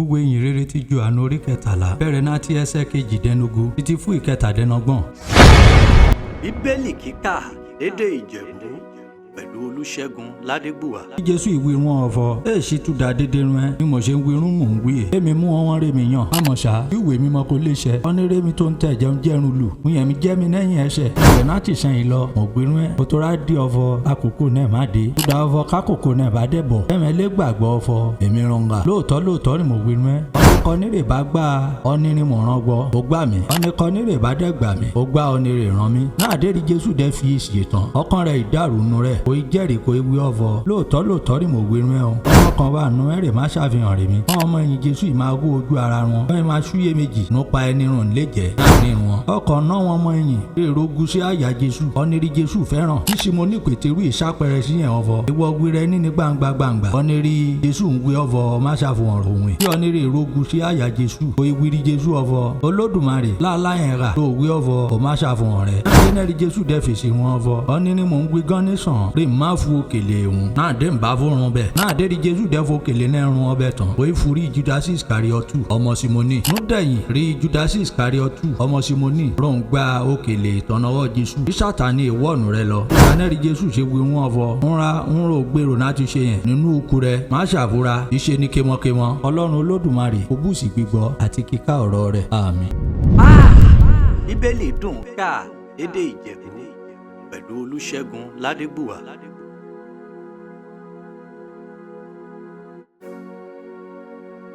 Ìwé ìyìn rere ti Jòhánù orí 13 bẹ̀rẹ̀ náti ẹsẹ̀ 18 títí fún 27. Bíbélì kíkà lédè Ìjẹ̀bú pẹ̀lú Olúṣẹ́gun Ládégbùwà. Bí Jésù ìwé wọn ọ̀fọ̀ èsì tún da dédé rún ẹ bí mo ṣe ń wirún mò ń wí ẹ. Èmi mú wọn wọn rémi yàn àmọ́ ṣá ìwé mímọ́ kò lè ṣẹ. Wọ́n ní rémi tó ń tẹ̀ jẹun jẹ́run lù ń yẹn mi jẹ́ mi lẹ́yìn ẹsẹ̀. Ìwé náà ti sẹ́yìn lọ mò gbirún ẹ. Mo tó ra di ọ̀fọ̀ àkókò náà má dé. Ó da ọ̀fọ̀ kákòkò náà bá dẹ̀ bọ̀. Ẹ̀mẹ́ lé gbàgbọ́ ọ̀fọ̀ èmi rọ̀ǹgà. Lóòótọ́ lóòótọ́ ni mò gbirún ẹ. Ọ̀nìkọ́ nírè bá gbà ọ́nìrìn mọ̀ràn gbọ́ ó gbà mí. Ọ̀nìkọ́ nírè bá dẹ̀ gbà mí ó gbà ọ́nìrè ràn mí. Náà dérí Jésù dẹ́ fi èsì ìtàn ọkàn rẹ̀ ìdàrú nu rẹ̀ kò í jẹ́rìí kò í wí ọ̀fọ̀ lóòótọ́ lóòótọ́ ni mò wí rún ẹ o. Ọmọ kan wà nù ẹ̀rẹ̀ má ṣàfihàn rẹ̀ mi. Wọ́n ọmọ ẹ̀yìn Jésù yìí máa wó ojú ara wọn. Wọ́n máa ṣúyè méjì nípa ẹni rùn lè jẹ́ láàrin wọn. Ọkàn náà wọn ọmọ ẹ̀yìn èrò gúúsí àyà Jésù ọ̀nìrí Jésù fẹ́ràn. Kí Simoni Pétérù ìṣàpẹrẹ sí yẹn ọ̀fọ̀. Ìwọ wíra ẹni ní gbangba gbangba. Ọ̀nìrí Jésù ń wí ọ̀fọ̀ má ṣàfihàn òun. Bí ọ̀nìrí èrò gúúsí àyà Jésù kò ìwírí Jésù ọ̀fọ̀. Olódùmarè láàlá yẹn rà ló wí ọ̀fọ̀ kò má ṣàfihàn rẹ̀. Náà Jésù dẹ́ fèsì wọn ọ̀fọ̀. Ọ̀nìrí mò ń wí gán ní sàn rí má fu òkèlè òun náà dé ń bá fórun bẹ́ẹ̀ náà dé rí Jésù dẹ́ fòkèlè náà run ọbẹ̀ tán kò í furí Júdásì Ìsíkáríọ́tù ọmọ Símónì núdẹ̀yìn rí Júdásì Ìsíkáríọ́tù ọmọ Símónì ròǹ gba òkèlè ìtọ́nàwọ́ Jésù bí Sátánì ìwọ́ọ̀nù rẹ lọ ìdánẹ́rì Jésù ṣe wí wọn fọ ńra ńrò gbèrò láti ṣe yẹn nínú ukú rẹ má ṣàfura ìṣe ní kémọkémọ Ọlọ́run Olódùmarè kó bùsì gbígbọ́ àti kíkà ọ̀rọ̀ rẹ̀ àmín. Bíbélì dùn kà lédè Ìjẹ̀bú pẹ̀lú Olúṣẹ́gun Ládégbùwà.